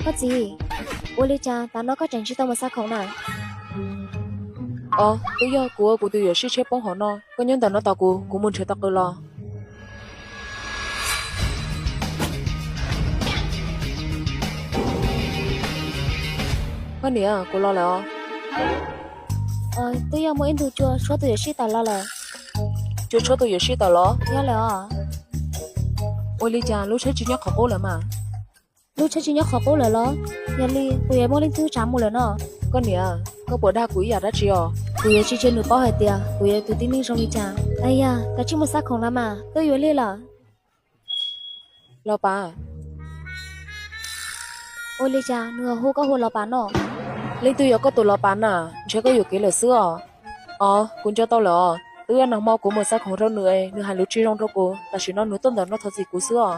Koj txiv, ua li cas tav no koj tseem tsis tau mus xa khoom na? Os, twb yog kuv ua kuv tus yuam sij tsheb poob hauv no, koj nyob ntawm no tos kuv, kuv mus nrhiav tau qws los. Koj niam, kuv los lawm os. Twb yog muaj ib ntu Cua tshuab tus yuam sij tawm los lawm. Cua tshuab tus yuam sij tawm los? Yog lawm os. Ua li cas lub tsheb tsis nyob qhov qub lawm mas? Lub tsheb tsis nyob qhov qub lawm los? Yog li kuv yuav muaj leej twg tsav mus lawm no. Koj niam, koj puas dag kuv ib yam dab tsi os? Kuv yuav tsis tseg nws paub hais tias kuv yog tus tib neeg zoo li cas. Ais yog, kav tsij mus xa khoom los mas, twb yuav lig lawm. Los pas. Ua li cas nws hu koj hu los pas no? Leej twg yog koj tus los pas na? Ntshe koj yuam kev lawm xwb os. Os, kuv nco tau lawm os. Twb yog nag hmo kuv mus xa khoom rau nws es nws hais lus tsis zoo rau kuv, tam sim no nws tuaj ntawm no thov txim kuv xwb os.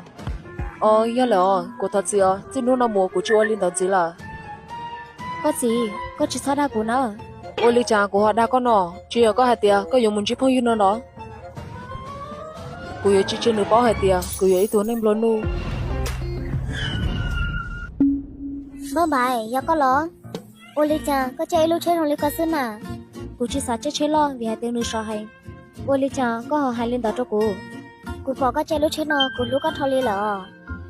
Os, yog lawm os, kuv thov txim os, txij hnub no mus kuv tsis ua li ntawd ntxiv lawm. Koj txiv, koj tsis txhob dag kuv na. Ua li cas kuv ho dag koj no? Tsis yog koj hais tias koj yuav mus ntsib phooj ywg no los? Kuv yuav tsis tseg nws paub hais tias kuv yog ib tug neeg nplua nuj. Npauj Npaiv, yog koj los? Ua li cas koj caij ib lub tsheb zoo li ko xwb na? Kuv tsis xav caij tsheb loj vim hais tias nws sov heev. Ua li cas koj ho hais li ntawd rau kuv? Kuv pom koj caij lub tsheb no kuv hlub koj dhau li lawm os.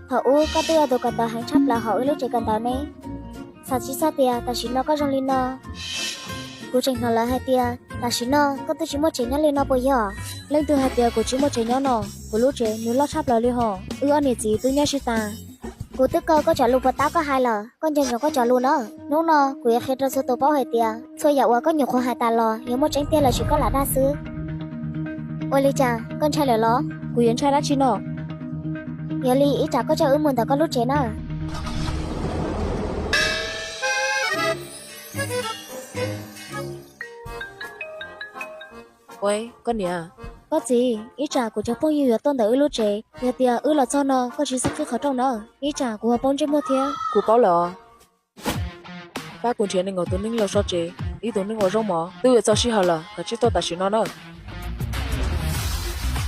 Thaum ub koj twb yog tus kawm ntawv heev tshaj plaws hauv wb lub tsev kawm ntawv ne. Xav tsis txog tias tam sim no koj zoo li no. Kuv tseem hnov lawv hais tias tam sim no koj twb tsis muaj tsev nyob li no puas yog? Leej twg hais tias kuv tsis muaj tsev nyob no? Kuv lub tsev nws loj tshaj plaws li hos, wb ob niam txiv twb nyob sib tas. Kuv twb kawg koj cov lus puas tab koj hais lawm, koj nco ntsoov koj cov lus na. Hnub no kuv yuav qhia rau txhua tus paub hais tias txhua yam uas koj nyuam qhuav hais tas los yog muaj tseeb tiag los sis koj lam dag xwb. Ua li cas koj ntshai lawm los? Kuv yuav ntshai dab tsi no? Yog li ib tsam koj coj wb mus ntawm koj lub tsev na. Koj niam. Koj txiv, ib tsam kuv cov phooj ywg yuav tuaj ntawm wb lub tsev, yog tias wb los txog no koj tsis xub qhib qhov rooj na, ib tsam kuv ho poob ntsej muag thiab. Kuv paub lawm os. Pab kuv nrhiav nees nkaum tus neeg los so tsev, ib tug neeg ua zaub mov twb yuav txog sij hawm lawm, kav tsij tuaj tam sim no na.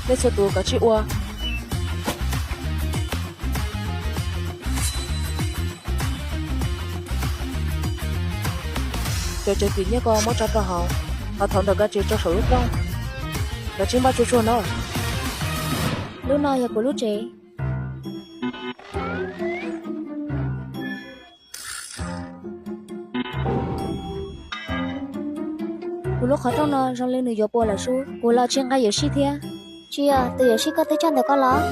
Nej txhua tus kav tsij ua. Cov tsev kim nyiaj ko muab tso rau hauv, ho thauv ntawm nkaj tsev rau saum lub rooj. Kav tsij npaj tsuag tsuag na. Lub no yog kuv lub tsev. Kuv lub qhov rooj no zoo li nws yuav puas lawm sub, kuv los tsis nqa yuam sij thiab. Tsis yog tus yuam sij koj twb coj ntawm koj los?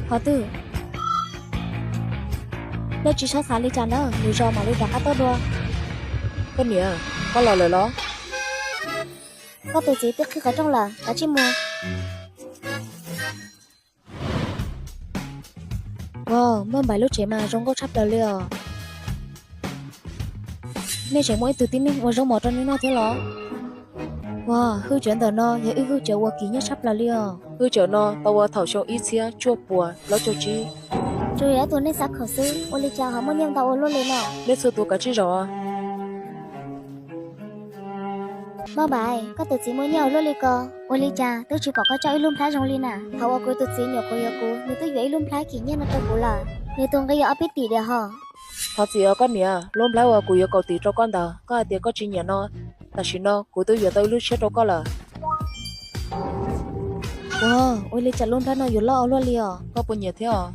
Qhov twg? Nej tsis txhob xav li cas na, lwm zaus mam li rov qab tuaj dua. Koj niam, koj los lawm los? Koj tus txiv twb qhib qhov rooj lawm, kav tsij mus. Wow, Maj Npaim lub tsev mas zoo nkauj tshaj plaws li os. Nej tseem muaj ib tug tib neeg ua zaub mov rau nej noj thiab los? Wow, hwj cawv ntawm no yog ib hwj cawv uas kim nyiaj tshaj plaws li os. Hwj cawv no tau ua thaum xyoo ib txhiab cuaj puas plaub caug tsib. Tsuas yog ib tug neeg xav khoom xwb, ua li cas ho muaj nyiaj ntau ua luaj li no? Nej txhua tus kav tsij zaum. Maj Npaim, koj tus txiv muaj nyiaj ua luaj li ko, ua li cas twb tsis pom koj coj ib lub nplhaib zoo li na? Thaum uas kuv tus txiv nyuam qhuav yuav kuv, nws twb yuav ib lub nplhaib kim nyiaj no rau kuv lawm. Nws tus nqi yog ob peb tim diam hos. Thov txim os koj niam, lub nplhaib uas kuv yuav kaum tim rau koj ntawd, koj hais tias koj tsis nyiam no, tam sim no kuv twb yuav tau ib lub tshiab rau koj lawm. Ua, ua li cas lub nplhaib no yuav loj ua luaj li os? Koj puas nyiam thiab os?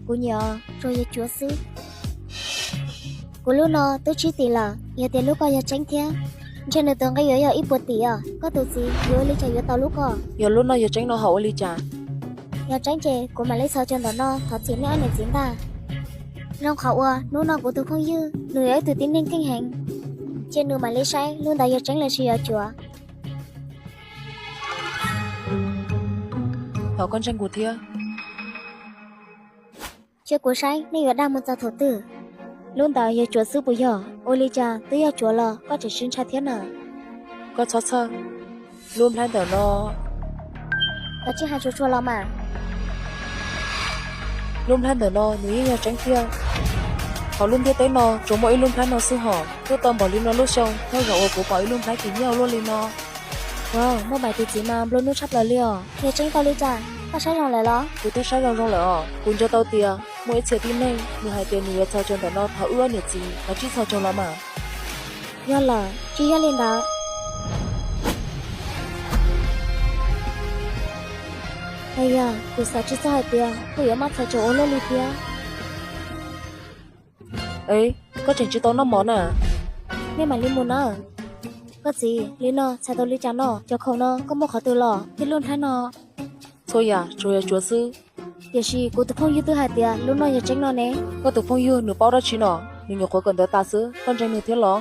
Kuv nyiam os, tsuas yog cuav xwb. Kuv lub no twb tsib tim lawm, yog tias lub ko yog tseeb thiab, ntshe nws tus nqi yuav yog ib puas tim os. Koj tus txiv yuav ua li cas yuav tau lub ko? Yog lub no yog tseeb no ho ua li cas? Yog tseeb ces kuv mam li txhos caug ntawm no thov txim nej ob niam txiv ntag. Zoo qhov uas hnub no kuv tus phooj ywg nws yog ib tug tib neeg keej heev, ces nws mam li saib lub ntawd yog tseeb los sis yog cuav. Thov koj ntseeg kuv thiab. Cia kuv saib nej yuav dag mus txog thaum twg. Lub ntawd yog cuav xwb puas yog? Ua li cas twb yog cuav los koj tseem sib ntshai thiab na? Koj txhob txhawj, lub nplhaib ntawm no. Koj tsis hais tsuag tsuag los mas. Lub nplhaib ntawm no nws yeej yog tseeb tiag. Hauv lub ntiaj teb no tsuas muaj ib lub nplhaib no xwb hos, twb tau npaum li no lub xyoo thawj zaug uas kuv pom ib lub nplhaib kim nyiaj ua luaj li no. Wow, Maj Npaim tus txiv mas nplua nuj tshaj plaws li os. Yog tseeb tau li cas? Koj saib zoo lawm los? Kuv twb saib zoo zoo lawm os. Kuv nco tau tias muaj ib txhia tib neeg nws hais tias nws yuav txhos caug ntawm no thaum wb ob niam txiv, koj tsis txhos caug los mas? Yog lawm, tsis yog li ntawd. Yog, kuv xav tsis txog hais tias koj yuav muaj txhos caug ua luaj li thiab. Koj tseem tsis tau noj mov na? Nej mam li mus na. Koj txiv, li no txhais tau li cas no? Cov khoom no koj muaj qhov twg los? Tej lub nplhaib no? Txhua yam tsuas yog cuav xwb. Tiam sis kuv tus phooj ywg twb hais tias lub no yog tseeb no ne. Koj tus phooj ywg nws paub dab tsi no? Nws nyuam qhuav kawm ntawv tas xwb, koj ntseeg nws thiab los?